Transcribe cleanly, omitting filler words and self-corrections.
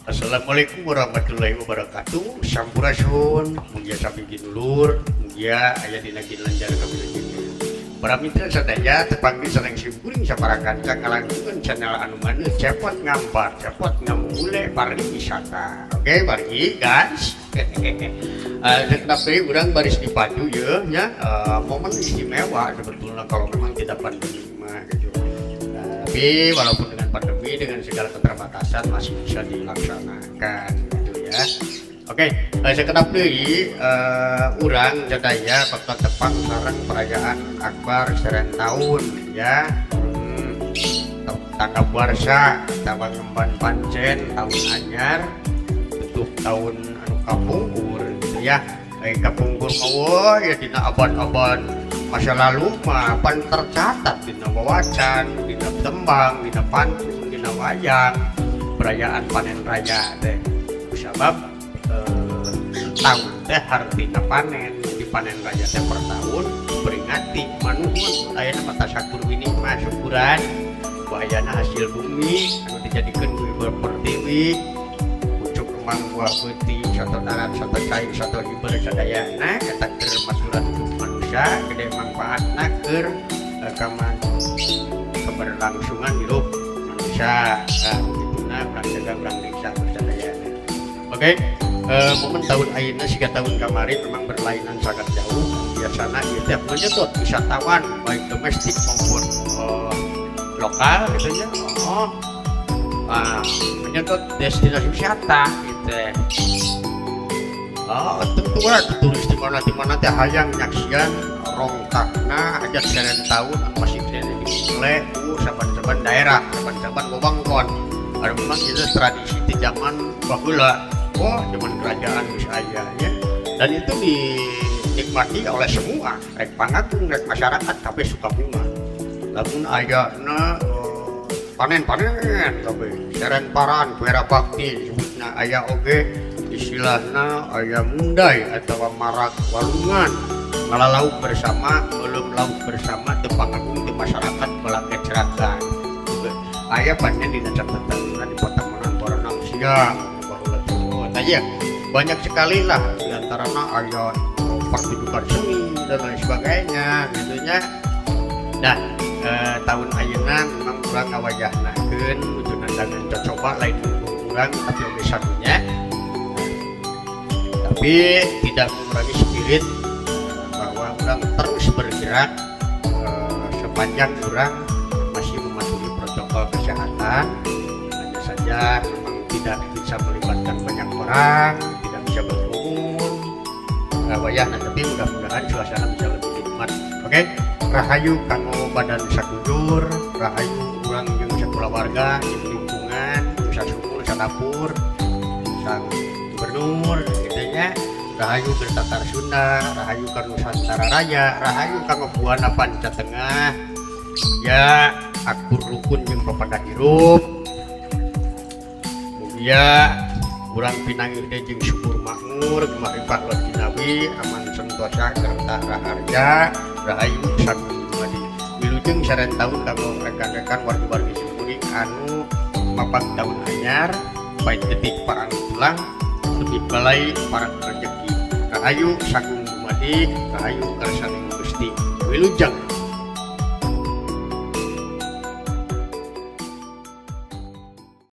Assalamualaikum warahmatullahi wabarakatuh. Sampurasun. Mugia sami dulur, mugia aya dina ginanjar kawilujengan. Para mitra sadaya, tepanggih sareng simkuring sapara kanca ngalangkungan channel anu maneuh cepot ngampar, cepot ngamumule pariwisata. Oke, mari guys. Tetap deui urang baris dipadu ye nya, momen istimewa sebetulnya kalau memang tidak pandemi mah gitu. Nah, tapi walaupun dengan pandemi, dengan segala keterbatasan, masih bisa dilaksanakan gitu ya. Oke, sakedap deui urang sadaya bakal tepang sareng perayaan akbar seren tahun ya. Tanggap warsa atawa ngemban pancen tahun anyar, tutup tahun anu kapungkur gitu ya. Kapungkur mah ya dina abad-abad masa lalu mah pan tercatat dina wawacan, dina tembang, dina pantun, dina wayang perayaan panen raya teh. Sabab tahun teh hartina panen, di panen raya teh per tahun peringati manuhun ayeuna mah tasakur ini mah syukuran ayana hasil bumi anu dijadikeun ku Ibu Pertiwi, pucuk kembang, buah peuti, soto darat, soto cai, soto hiber, sadayana eta keur masuran hidup manusia, gede manfaatna keur kaman keberlangsungan hidup manusia. Nah, begituna urang jaga, urang riksa sadayana. Oke, momen tahun ayeuna siga tahun kamari memang berlainan sangat jauh. Biasana ieu teh menyedot wisatawan baik domestik maupun lokal gitu ya. Oh, ah, menyedot destinasi wisata gitu. Oh, tentu lah turis di mana teh hayang nyaksian rongkahna hajat seren tahun anu masih keneh dimulai ku saban-saban daerah, saban-saban wewengkon. Ada memang itu tradisi di zaman baheula, oh, zaman kerajaan geus aya ya, dan itu dinikmati oleh semua, rek pangagung rek masyarakat kabeh suka bunga lamun ayana panen-panen kabeh seren paran wera bakti disebutna. Aya oge istilahna aya mundai atau marak walungan, ngalalauk bersama, belum lauk bersama, teu pangagung teu masyarakat balaket seragam. Aya panen dina catatan di pertemanan berenang siang baheula teh. Nah iya, banyak sekali lah, diantaranya aya pertunjukan seni dan lain sebagainya gitu nya. Nah, tahun ayeuna memang urang ngawayahnakeun nuju nandangan cocoba, lain urang tapi oge sadunya, tapi tidak mengurangi spirit bahwa urang terus bergerak sepanjang urang masih mematuhi protokol kesehatan. Hanya saja memang tidak bisa melibatkan banyak orang, tidak bisa berkerumun wayah. Nah, tapi mudah-mudahan suasana bisa lebih nikmat. Oke, rahayu kanggo badan sakujur, rahayu urang jeung sakulawarga jeung lingkungan, jeung sasumur, sadapur, sang gubernur gitu nya. Rahayu keur Tatar Sunda, rahayu ka Nusantara Raya, rahayu kanggo Buana Panca Tengah ya, akur rukun jeung papada hirup. Mugia urang pinanggih deui jeung subur makmur, gemah ripah loh jinawi, aman sentosa kerta raharja. Rahayu sagung dumadi. Wilujeng seren tahun kanggo rekan-rekan wargi-wargi simkuring anu mapag tahun anyar, pait detik parang tulang, lebih balai para rezeki. Rahayu sagung dumadi, rahayu kersaning Gusti. Wilujeng.